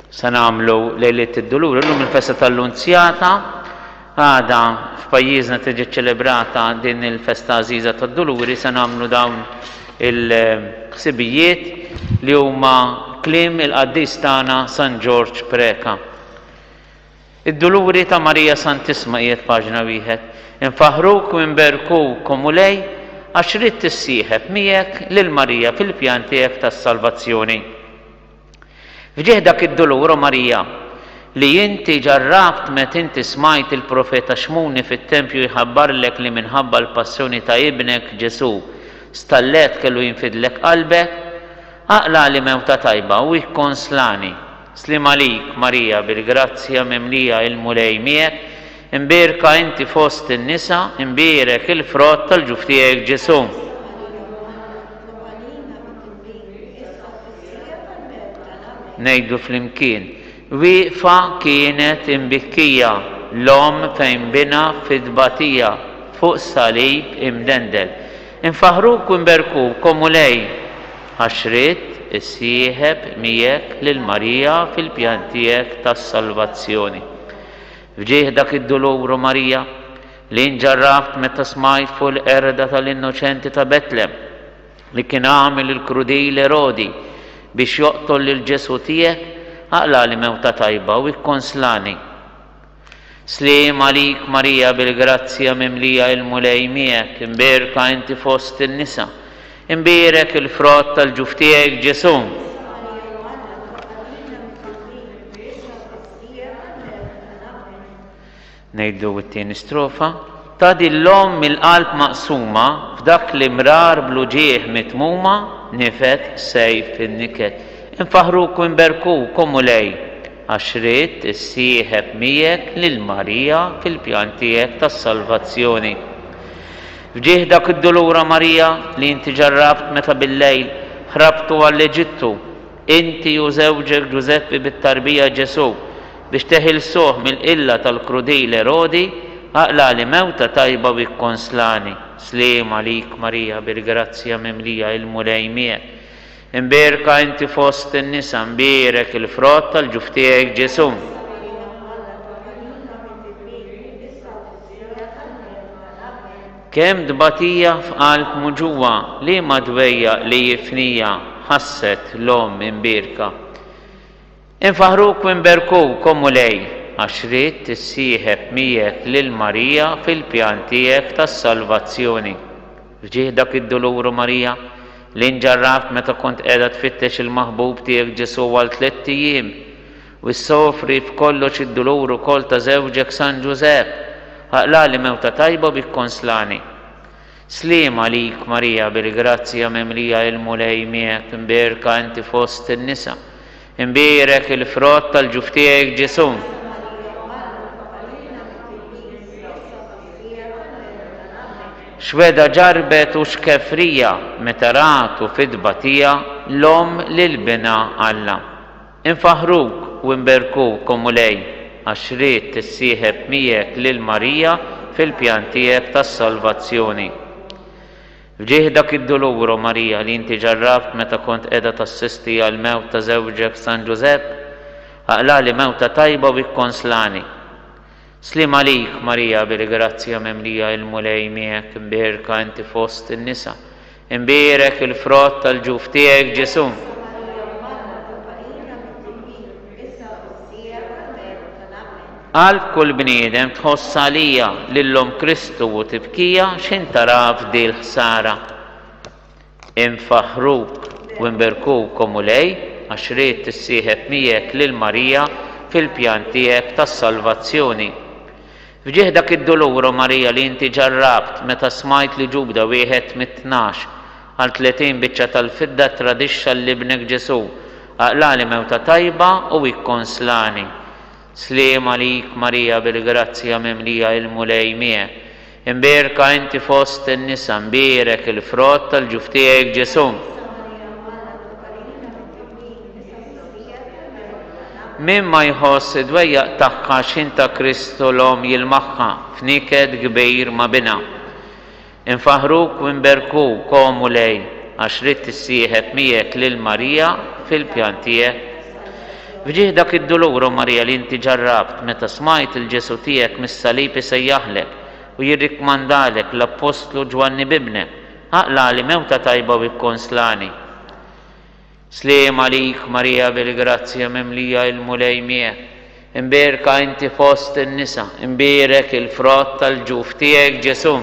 Se nagħmlu lejliet id-Duluri, illum il-festa tal-Lunzjata, għada f'pajjiżna tiġi ċċelebrata din il-festa għażiża tad-Duluri, se nagħmlu dawn il-ħsibijiet li huma kliem il-qaddis tagħna San Ġorġ Preca. Id-Duluri ta' Marija Santissma qiegħed paġna wieħed. Infaħħruk u nberkuk, o Mulej, għax ridt tissieħeb miegħek lil Marija fil-pjan tiegħek tas-salvazzjoni. F'ġieħ dak id-dulur, o Marija, li inti ġarrabt met inti smajt il-profeta Xmuni fit-tempju jħabbarlek li minħabba l-passjoni ta' Ibnek Ġesù stallet kellu jinfidlek qalbek, aqlagħli mewta tajba u ikkonslani. Sliem għalik, Marija, bil-grazzja mimlija il-Mulej miegħek, imbierka inti fost in-nisa, imbierek il-frott tal-ġuf tiegħek Ġesù. Ngħidu flimkien, Wieqfa kienet imbikkija l-omm fejn binha fit-tbatija fuq salib imdendel. Infaħħruk u nberkuk, o Mulej, għax ridt issieħeb miegħek lil Marija fil-pjan tiegħek tas-salvazzjoni. F'ġieħ dak id-dulur, o Marija, li int ġarrabt meta smajt fuq il-qerda tal-innoċenti ta' Betlem, li kien għamel il-krudil Erodi biex joqtol lil Ġesù tiegħek, aqlagħli mewta tajba u ikkonslani. Sliem għalik Marija bil-grazzja mimlija il-Mulej miegħek, imbierka inti fost in-nisa. Imbierek il-frott tal-ġuf tiegħek Ġesù. Ngħidu t-tieni strofa. Ta' din l-omm il-qalb maqsuma f'dak l-imrar bl-uġigħ mitmuma nifed sejf in-niket. Infaħħruk u nberkuk, o Mulej, għax ridt issieħeb miegħek lil Marija fil-pjan tiegħek tas-salvazzjoni. F'ġieħ dak id-dulura Marija li inti ġarrabt meta bil-lejl ħrabtu għall-Eġittu, inti u żewġek Ġużeppi bit-tarbija Ġesù, Biex teħilsuh mill-qilla tal-krudil Erodi, aqlagħli mewta tajba u ikkonslani. Sliem għalik, Marija, bil-grazzja mimlija, il-Mulej miegħek. Imbierka inti fost in-nisa, mbierek il-frott tal-ġuf tiegħek, Ġesù. Kemm tbatija f'qalb muġugħa, liema dwejjaq li jifnija ħasset l-Omm imbierka. Infaħħruk u nberkuk, o Mulej, għax ridt tissieħeb miegħek lil Marija fil-pjan tiegħek tas-salvazzjoni. F'ġieħ dak id-dulur, o Marija, li int ġarrabt meta kont qiegħda tfittex il-maħbub tiegħek Ġesù għal tlett ijiem, u ssofri f'kollox id-dulur ukoll ta' żewġek San Ġużepp, aqlagħli mewta tajba u ikkonslani. Sliem għalik Marija bil-grazzja mimlija il-Mulej miegħek imbierka inti fost in-nisa. Imbierek il-frott tal-ġuf tiegħek Ġesù. X'wegħda ġarrbet u x'kefrija meta ratu fit-tbatija l-omm lil binha Alla. Infaħħruk u nberkuk, o Mulej, għax ridt tissieħeb miegħek lil Marija fil-pjan tiegħek tas-salvazzjoni. F'ġieħ dak id-dulur, o Marija, li inti ġarrabt meta kont qiegħda tassisti għall-mewt ta' żewġek San Ġużepp, aqlagħli mewta tajba u ikkonslani. Sliem għalik, Marija, bil-grazzja mimlija il-Mulej miegħek, imbierka inti fost in-nisa. Imbierek il-frott tal-ġuf tiegħek, Ġesù. Qalb kull bniedem tħoss għalija lil Omm Kristu u tibkija x'ħin tara f'dil-ħsara. Infaħħruk u nberkuk, o Mulej, għax ridt tissieħeb miegħek lil Marija fil-pjan tiegħek tas-salvazzjoni. F'ġieħ dak id-dulur, o Marija, li inti ġarrabt meta smajt li Ġuda wieħed mit-tnax, għal 30 biċċa tal-fidda ttradixxa 'l Ibnek Ġesù, aqlagħli mewta tajba u ikkonslani. Sliem għalik Marija bil-grazzja mimlija il-Mulej miegħek. Imbierka inti fost in-nisa, mbierek il-frott tal-ġuf tiegħek Ġesù. Min ma jħoss id-dwejjaq tagħha x'ħin ta' Kristu l-Omm jilmaħha f'niket kbir ma' Binha. Infaħħruk u nberkuk, o Mulej, għax ridt tissieħeb miegħek lil Marija fil-pjan tiegħek. F'ġieħ dak id-dulur, o Marija, li inti ġarrabt meta smajt 'il Ġesù tiegħek mis-salib isejjaħlek u jirrikkmandalek l-Appostlu Ġwanni b'Ibnek, aqlagħli mewta tajba u ikkonslani. Sliem għalik Marija bil-grazzja mimlija il-Mulej miegħek. Imbierka inti fost in-nisa, imbierek il-frott tal-ġuf tiegħek Ġesù.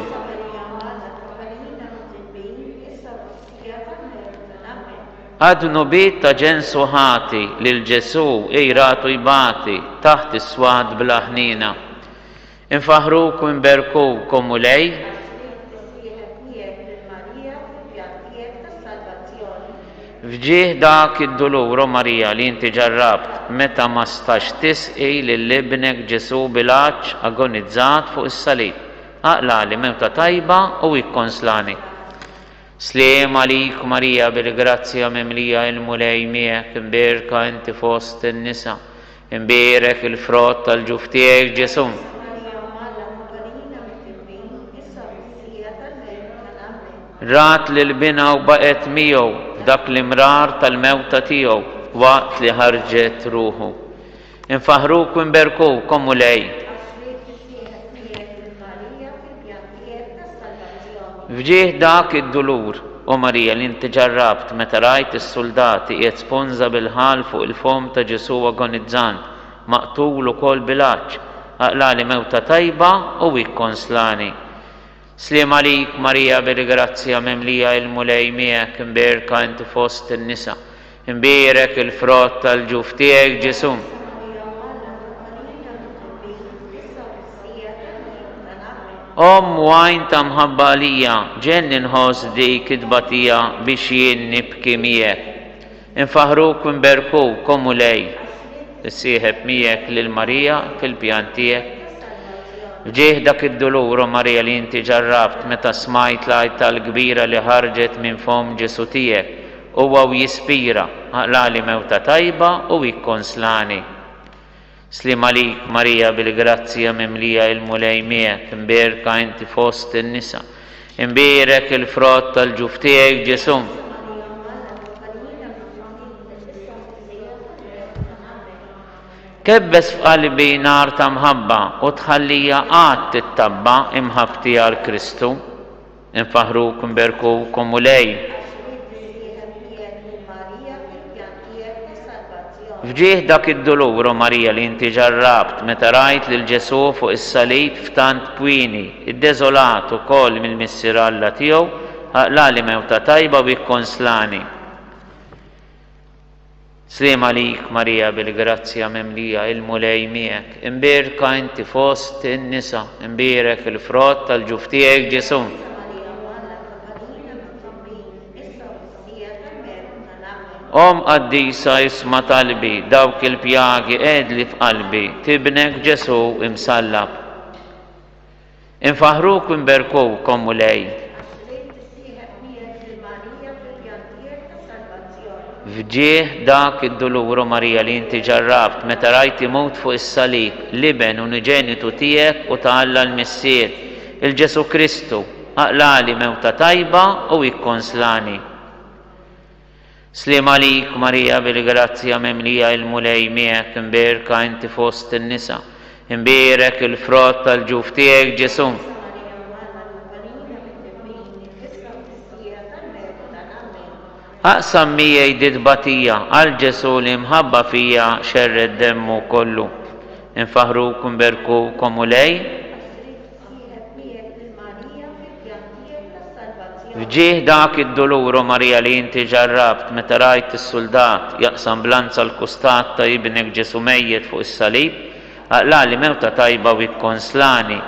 Għad-dnubiet ta' ġensu ħati lil Ġesù ejratu jbati taħt is-swat bla ħniena. Infaħħruk u nberkuk, o Mulej. Għax ridt tissieħeb miegħek lil Marija fil-pjan tiegħek tas-salvazzjoni. F'ġieħ dak id-dulur, o Marija, li inti ġarrabt meta ma stax tisqi lil Ibnek Ġesù bil-għatx agonizzat fuq is-salib, aqlagħli mewta tajba u ikkonslani. Sliem għalik Marija bil-grazzja mimlija il-Mulej miegħek, imbierka inti fost in-nisa, imbierek il-frott tal-ġuf tiegħek Ġesù. Marija Omm Alla tħobbha mit-tibdil, issa u fis-siegħa tal-mewt tagħna. Ammen. Rat lil binha u baqgħet miegħu f'dak l-imrar tal-mewta tiegħu waqt li ħarġet ruħu. Infaħħruk u nberkuk, o Mulej. Għax ridt tissieħeb miegħek lil Marija fil-pjan tiegħek tas-salvazzjoni. F'ġieħ dak id-dulur, o Marija, li inti ġarrabt meta rajt is-suldat iqiegħed sponża bil-ħall fuq il-fomm ta' Ġesù agonizzant, maqtul ukoll bil-għatx, aqlagħli mewta tajba u ikkonslani. Sliem għalik Marija bil-grazzja mimlija il-Mulej miegħek imbierka inti fost in-nisa, imbierek il-frott tal-ġuf tiegħek Ġesù. Marija Omm Alla tħobbha mit-tibdil, issa u fis-siegħa tal-mewt tagħna. Ammen. Omm u għajn ta' mħabba għalija, ġegħelni nħoss dik it-tbatija biex jien nibki miegħek. Infaħħruk u nberkuk, o Mulej. Issieħeb miegħek lil Marija fil-pjan tiegħek. F'ġieħ dak id-dulur, o Marija, li inti ġarrabt meta smajt l-għajta l-kbira li ħarġet minn fomm Ġesù tiegħek, huwa u jispira, aqlagħli mewta tajba u ikkonslani. Sliem għalik, Marija, bil-grazzja mimlija il-Mulej miegħek, imbierka inti fost in-nisa. Imbierek il-frott tal-ġuf tiegħek, Ġesù. Kebbes f'qalbi nar ta' mħabba u tħallija qatt tittabba imħabbti għal Kristu. Infaħħruk u nberkuk, o Mulej. F'ġieħ dak id-dulur, o Marija, li inti ġarrabt meta rajt lil Ġesù fuq is-salib f'tant pwieni, iddeżolat ukoll mill-Missier Alla tiegħu, aqlagħli mewta tajba u ikkonslani. Sliem għalik Marija bil-grazzja mimlija, il-Mulej miegħek, imbierka inti fost in-nisa, imbierek il-frott tal-ġuf tiegħek Ġesù. Omm qaddisa isma' talbi, dawk il-pjagi qegħdli f'qalbi, t'Ibnek Ġesù imsallab. Infaħħruk u nberkuk, o Mulej. Għax ridt tissieħeb miegħek lil Marija fil-pjan tiegħek ta' salvazzjoni. F'ġieħ dak id-dulur, o Marija, li inti ġarrabt meta rajt imut fuq is-salib l-Iben uniġenitu tiegħek u ta' Alla l-Missier, il-Ġesù Kristu, aqlagħli mewta tajba u ikkonslani. Sliem għalik Marija bil-grazzja mimlija il-Mulej miegħek imbierka inti fost in-nisa, imbierek il-frott tal-ġuf tiegħek Ġesù. Aqsam miegħi di tbatija għal Ġesù li mħabba fija xerred demmu kollu. Infaħħruk u nberkuk o Mulej. F'ġieħ dak id-dulur, o Marija, li inti ġarrabt meta rajt is-suldat jaqsam b'lanza l-kustat ta' Ibnek Ġesù mejjet fuq is-salib, aqlagħli mewta tajba u ikkonslani.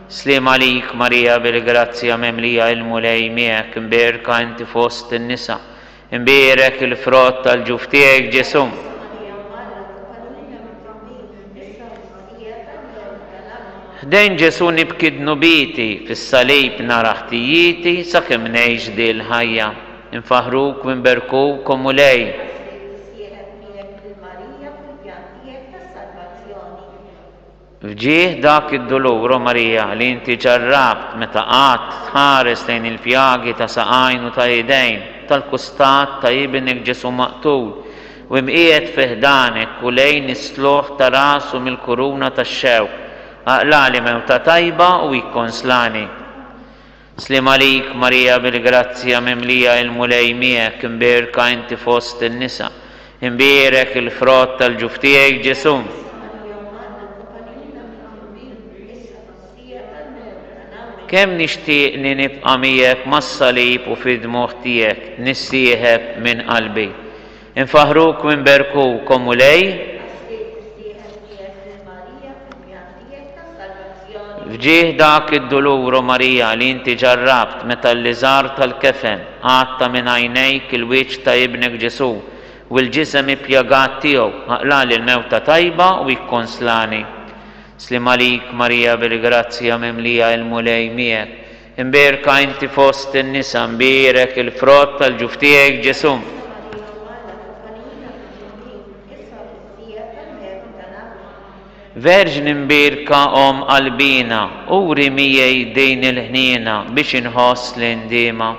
Sliem għalik, Marija, bil-grazzja mimlija il-Mulej miegħek, imbierka inti fost in-nisa, imbierek il-frott tal-ġuf tiegħek, Ġesù. Ħdejn Ġesù nibki dnubieti, fis-salib nara ħtijieti sakemm ngħix dil-ħajja. Infaħħruk u nberkuk, o Mulej. F'ġieħ dak id-dulur, o Marija, li inti ġarrabt meta qgħadt tħares lejn il-pjagi ta' saqajn u ta' idejn, tal-kustat ta' Ibnek Ġesù maqtul. U imqiegħed fi ħdanek u lejn is-sluħ ta' rasu mill-kuruna tax-xewk, aqlagħli mewta tajba u ikkonslani. Sliem għalik Marija bil-grazzja mimlija il-Mulej miegħek, imbierka inti fost in-nisa, imbierek il-frott tal-ġuf tiegħek Ġesù. Kemm nixtieqni nibqa' miegħek mas-salib u fid-dmugħ tiegħek nissieħeb minn qalbi. Infaħħruk u nberkuk, O Mulej. Għax trid tissieħeb miegħek lil Marija fil-pjan tiegħek tas-salvazzjoni. F'ġieħ dak id-dulur, O Marija, li inti ġarrabt meta l-liżar tal-kefen għatta minn għajnejk il-wiċċ ta' Ibnek Ġesù u l-ġisem ippjagat tiegħu, aqlagħli l-mewta tajba u ikkonslani. Sliem għalik Marija bil-grazzja mimlija il-Mulej miegħek. Imbierka inti fost in-nisa, mbierek il-frott tal-ġuf tiegħek Ġesù. Verġni mbierka Omm qalbina, uri miegħi din il-ħniena biex inħoss l-indiema.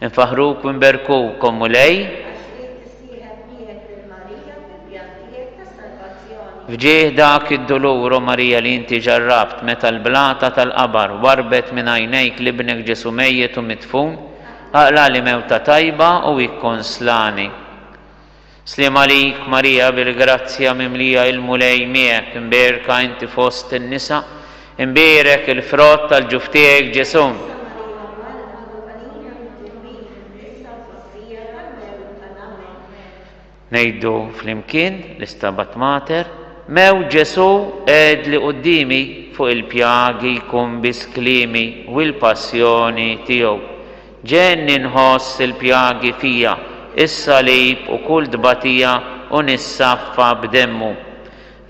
Infaħħruk u nberkuk, O Mulej. Għax trid tissieħeb miegħek lil Marija fil-pjan tiegħek tas-salvazzjoni. F'ġieħ dak id-dulur, O Marija, li inti ġarrabt meta l-blata tal-qabar warrbet minn għajnejk 'l Ibnek Ġesù mejjet u midfun, aqlagħli mewta tajba u ikkonslani. Sliem għalik, Marija, bil-grazzja mimlija il-Mulej miegħek, imbierka inti fost in-nisa, imbierek il-frott tal-ġuf tiegħek Ġesù. Ngħidu flimkien l-Istabat Mater, Mewt Ġesù għedli quddiemi fuq il-pjagi jkun biss kliemi u l-passjoni tiegħu. Ġegħelni nħoss il-pjagi fija, is-salib u kull tbatija u nissaffa b'demmu.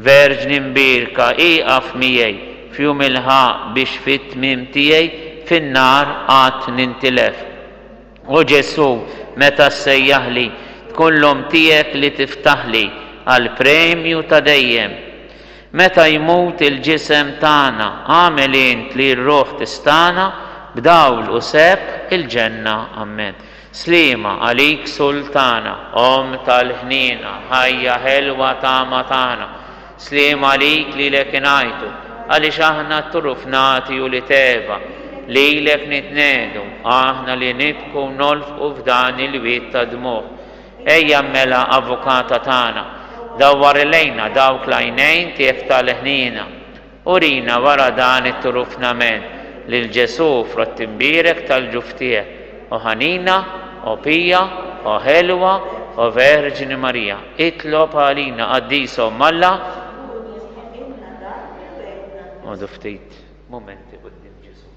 Verġni mbierka ieqaf miegħi f'jum il-ħaqq biex fit-tmiem tiegħi fin-nar qatt nintilef. O Ġesù, meta ssejjaħli, tkun l-omm tiegħek li tiftaħli għall-premju ta' dejjem. Meta jmut il-ġisem tagħna, agħmel int li r-ruħ tistagħna b'dawl u sebħ il-ġenna. Ammen. Sliema għalik Sultana, Omm tal-ħniena, ħajja ħelwa tama tagħna. Sliem għalik lilek ingħajtu, għaliex aħna t-turufnati u l-iteva, lilek nitnegħdu, aħna li nibku u nolfqu f'dan il-wied ta' dmugħ. Ejja mela Avukata tagħna, dawwar ilejna dawk l-għajnejn tiegħek tal-ħniena. Urina wara dan it-turufnament lil Ġesù frott imbierek tal-ġuf tiegħek, o ħanina, o pija, o ħelwa, o Verġni Marija. Itlob għalina Qaddisa Omm Alla. Noqogħdu ftit mumenti quddiem Ġesù.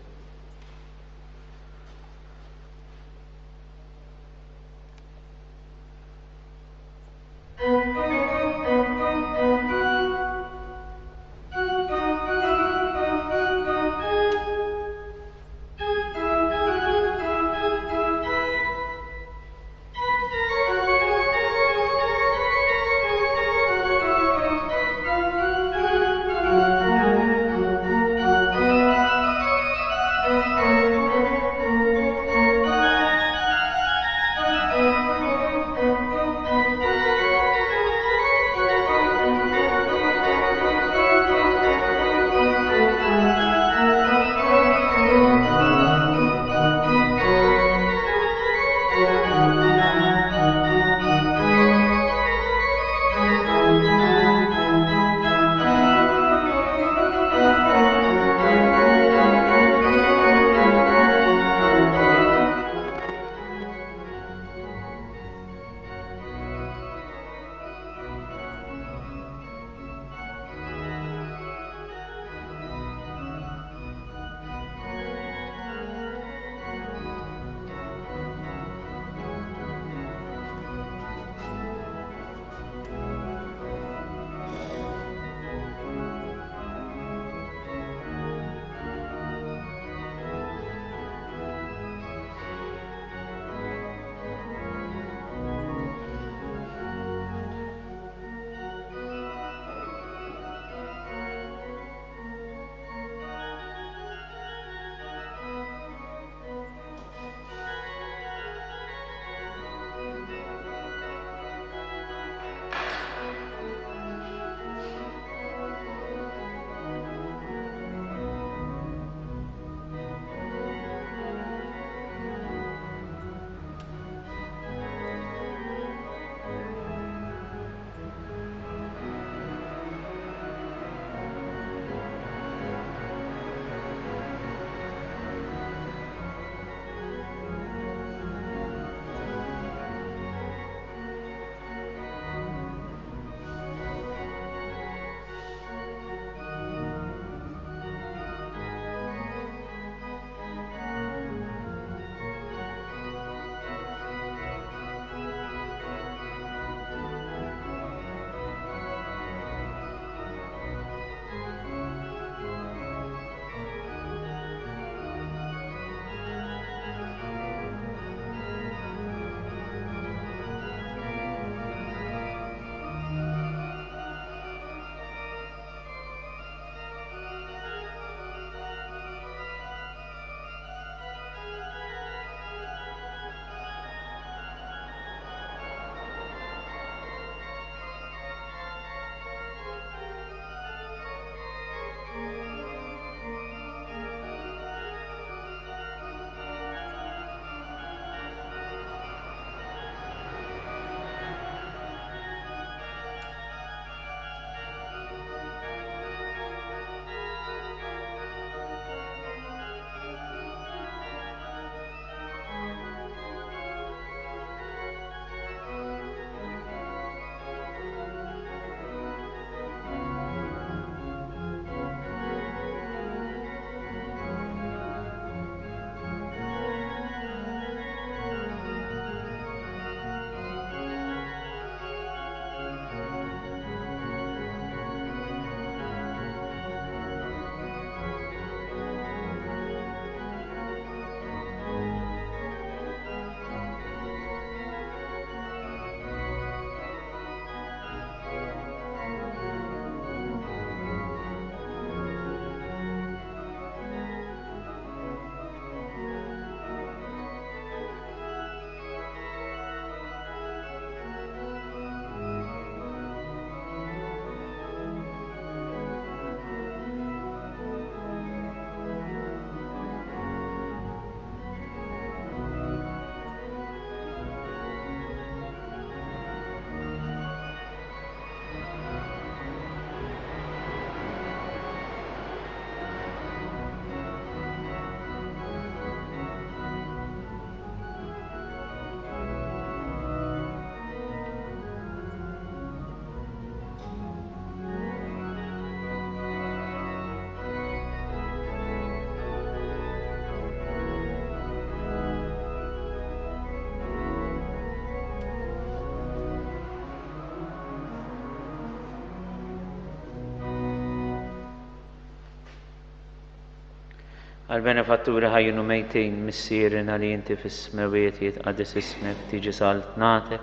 Għall-benefatturi ħajjin u mejtin, Missierna li inti fis-smewwiet jitqaddes ismek, tiġi saltnatek,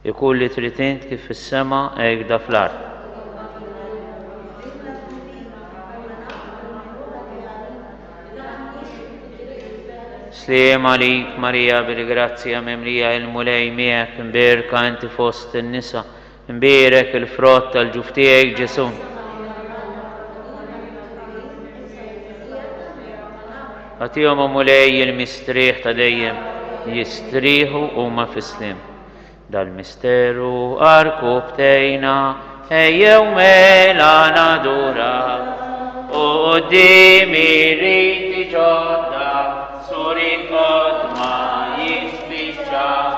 ikun li trid int kif fis-sema hekda fl-art. Sliem għalik Marija bil-grazzja mimlija il-Mulej miegħek imbierka inti fost in-nisa Imbierek il-frott tal-ġuf tiegħek Ġesù. Agħtihom o Mulej il-mistrieħ ta' dejjem, jistrieħu huma fis-sliem. Dal-misteru arku btejna, ejjew mela nadura. U qudiem irriti ġodda, suri qodma jispiċċaw.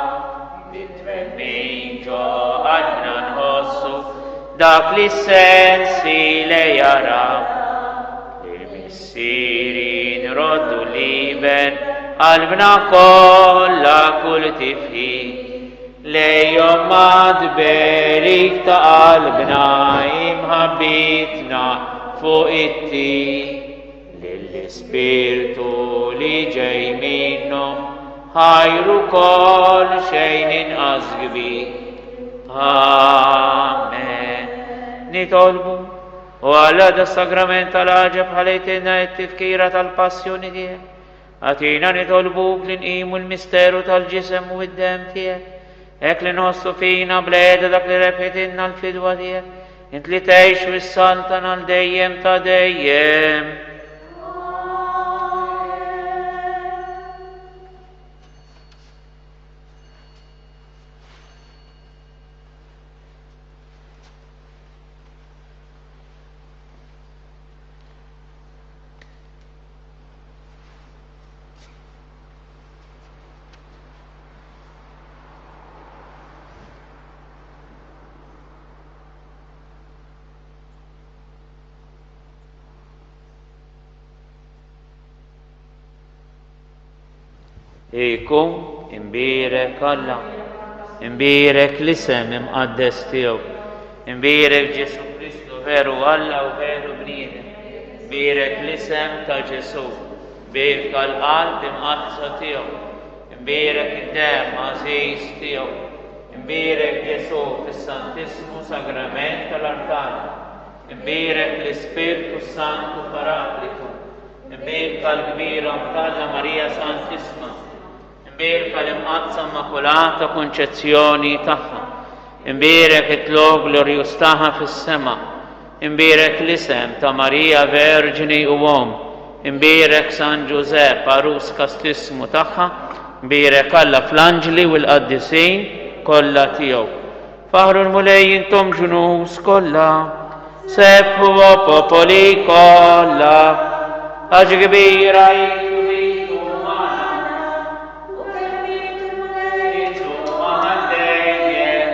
Bit-twemmin ġo qalbna nħossu dak li s-sensi le jaraw. Lill-Missieri nroddu l-iben qalbna kollha kull tifħir. Lejhom ma tberik ta' qalbna imħabbitna fuq it-tir. Lill-Ispirtu li ġej minnhom ħajr ukoll xejn inqas kbir. Amen. Nitolbu o Alla da sagrament tal-għaġeb ħalejtilna t-tifkira tal-passjoni tiegħek. Agħtina nitolbuk li nqimu l-misteru tal-ġisem u d-demm tiegħek, hekk li nħossu fina bl-għeda dak li rebħitilna l-fidwa tiegħek, int li tgħix u ssaltan għal dejjem ta' dejjem. Ikun imbierek Alla, imbierek l-isem imqaddes tiegħu, imbierek Ġesù Kristu veru Alla u veru bniedem, imbierek l-isem ta' Ġesù, bierka l-qalb imqaddsa tiegħu, imbierek id-demm għażiż tiegħu, imbierek Ġesù fis-Santissmu Sagrament tal-Artal, imbierek l-Ispirtu s-Santu Paraklitu, Imbierka l-kbira Mtalla Marija Santissma, imbierka l-Imqaddsa Immakulata Kunċezzjoni tagħha, imbierek it-tlugħ glorjuż tagħha fis-sema, imbierek l-isem ta' Marija Verġni u Omm, imbierek San Ġużepp għarus kastissmu tagħha, imbierek Alla fl-anġli u l-qaddisin kollha tiegħu. Faħru l-Mulej intom ġnus kollha, sebħu o popoli kollha, għax kbira hi tjubitu magħna. U kelmiet il-Mulej Insomma għal dejjem.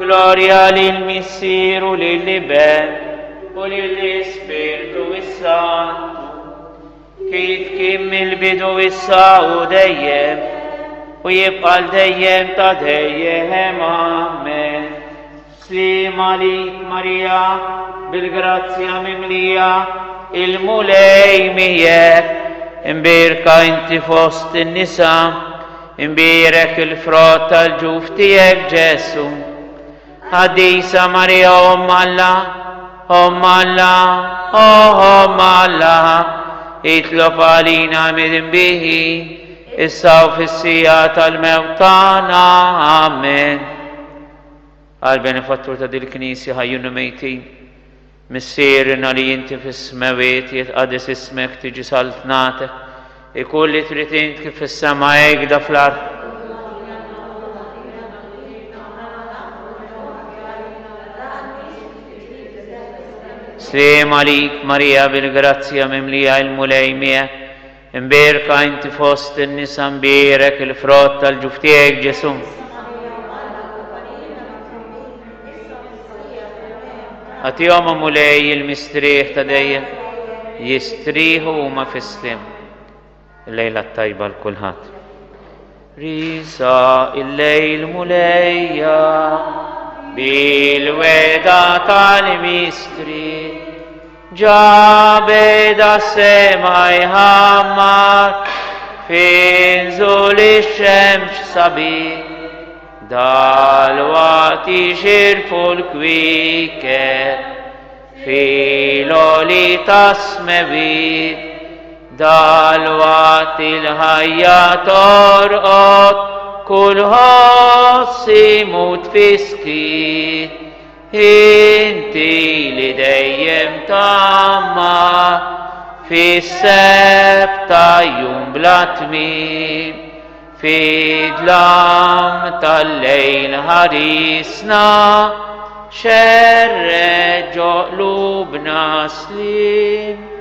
Glorja lill-Missier u lill-Iben u lill-Ispirtu s-Santu. Kif kien mill-bidu issa u dejjem, u jibqa' għal dejjem ta' dejjem. Amen. Sliem għalik Marija, bil-grazzja mimlija, il-Mulej miegħek, imbierka inti fost in-nisa, imbierek il-frott tal-ġuf tiegħek Ġesù. Qaddisa Marija Omm Alla, Omm Alla, Omm Alla, itlob għalina midinbihin, issa u fis-siegħa tal-mewt tagħna. Amen. Għal benefattur ta' dil-Knisja ħajjun u mejtin, Missierna li inti fis-smewwiet jitqaddes ismek tiġi saltnatek, ikun li trid int kif fis-sema hekda fl-art. Sliem għalik Marija bil-grazzja mimlija il-Mulej miegħek, imbierka inti fost in-nisa mbierek il-frott tal-ġuf tiegħek Ġesù. Agħtihom, o Mulej, il-mistrieħ ta' dejjem, jistrieħu huma fis-sliem. Il-lejla t-tajba l kulħadd. Risa il-lejl Mulejja bil-weda tal-mistri. Ġa beda s-sema jħammar fi nżul ix-xemx sabiħ. Dalwaqt jixirfu l-kwiekeb fil-għoli tas-smewwiet. Dalwaqt il-ħajja torqod, kull ħoss imut fis-skiet. Inti li dejjem tgħammar fis-sebħ ta' jum bla tmiem, fid-dlam tal-lejl ħarisna, xerred ġo qlubna sliem.